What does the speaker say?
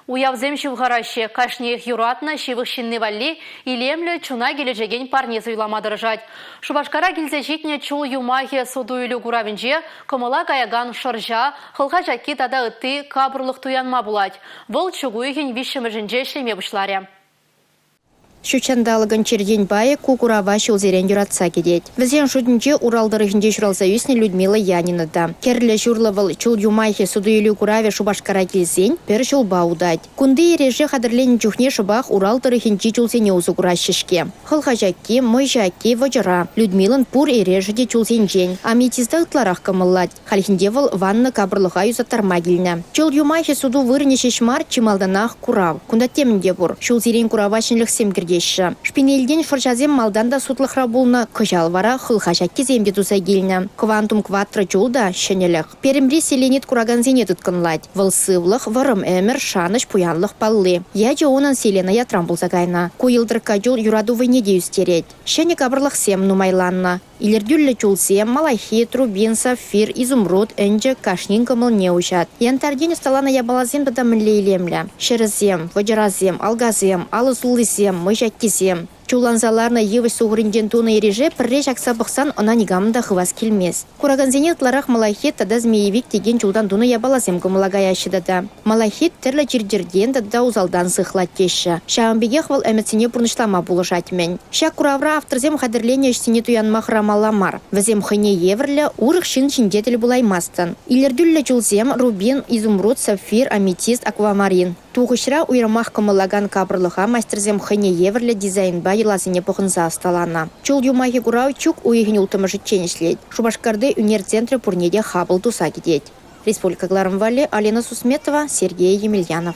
Уявсем ҫывхараҫҫӗ. Кашниех юратнӑ, ҫывӑх ҫынни валли илемлӗ, чуна килӗшекен парне суйлама тӑрӑшать. Шупашкара килсе ҫитнӗ чул юмахӗ суту-илӳ куравӗнче кӑмӑла каякан шӑрҫа, хӑлха ҫакки тата ытти капӑрлӑх туянма пулать. Вӑл чӳк уйӑхӗн виҫҫӗмӗшӗнче ӗҫлеме пуҫларӗ. Ҫут ҫанталӑкӑн черчен пайӗ ку курава ҫулсерен юратса кӗтет. Вӗсен шутӗнче Урал тӑрӑхӗнче ҫуралса ӳснӗ Людмила Янина та. Хӗрлӗ-ҫурлӑ вӑл чул юмахӗ суту-илӳ куравӗ Шупашкара килсен пӗр ҫулпа утать. Кунти эреше хатӗрленӗ чухне шӑпах Урал тӑрӑхӗнчи чулсене усӑ кураҫҫӗ-ҫке. Хӑлха ҫакки, мӑй ҫакки, вӑчӑра. Людмилӑн пур эрешӗ те чулсенчен. Аметиста ытларах кӑмӑллать. Хальхинче вӑл ваннӑ капӑрлӑха юсаттарма килнӗ. Чул юмахӗ суту вырӑнӗ ҫеҫ мар, чи малтанах курав. Кунта темӗн те пур. Ҫулсерен курава ҫӗнӗлӗхсем кӗртеҫҫӗ. Шпинельтен шӑрҫасем малтан та сутлӑхра пулнӑ, кӑҫал вара хӑлха ҫаккисем те туса килнӗ. Квантум кватро чул та ҫӗнӗлӗх. Перӗмри селенит куракансене тыткӑнлать. Вӑл сывлӑх, вӑрӑм ӗмӗр, шанӑҫ, пуянлӑх палли. Ячӗ унӑн Селена ятран пулса кайнӑ. Ку йӑлтӑркка чул юрату вӑйне те ӳстерет. Ҫӗнӗ капӑрлӑхсем нумайланнӑ. Илӗртӳллӗ чулсем, малахит, рубин, сапфир, изумруд, ӗнчӗ кашнин кӑмӑлне уҫать. Янтарьтен ӑсталанӑ япаласем тата мӗнле илемлӗ. Ҫӗрӗсем, вӑчӑрасем, алкасем, алӑ суллисем, мӑйҫаккисем. Чулланса ларнӑ йывӑҫ сухӑрӗнчен тунӑ эреше пӗрре ҫакса пӑхсан ӑна никамӑн та хывас килмест. Куракансене ытларах малахит тата змеевик текен чултан тунӑ япаласем кӑмӑла каяҫҫӗ тата. Малахит тӗрлӗ чир-чӗртен тата усалтан сыхлать теҫҫӗ. Ҫавӑн пекех вӑл ӗмӗтсене пурнӑҫлама пулӑшать-мӗн. Ҫак куравра авторсем хатӗрленӗ ӗҫсене туянма хӑрамалла мар. Вӗсем хӑйне евӗрлӗ, урӑх ҫын ҫинче тӗл пулаймастӑн. Илӗртӳллӗ чулсем, рубин, изумруд, сапфир, аметист, аквамарин. Тухӑҫра уйрӑмах кӑмӑллакан капӑрлӑха маҫтӑрсем хӑйне евӗрлӗ дизайнпа йӑласене пӑхӑнса ӑсталанӑ. Чул юмахӗ курав чӳк уйӑхӗн улттӑмӗшӗччен ӗҫлет. Шупашкарти ӳнер центрӗ пурне те хапӑл туса кӗтет. Республика кӑларӑм валли Алина Сусметова, Сергей Емельянов.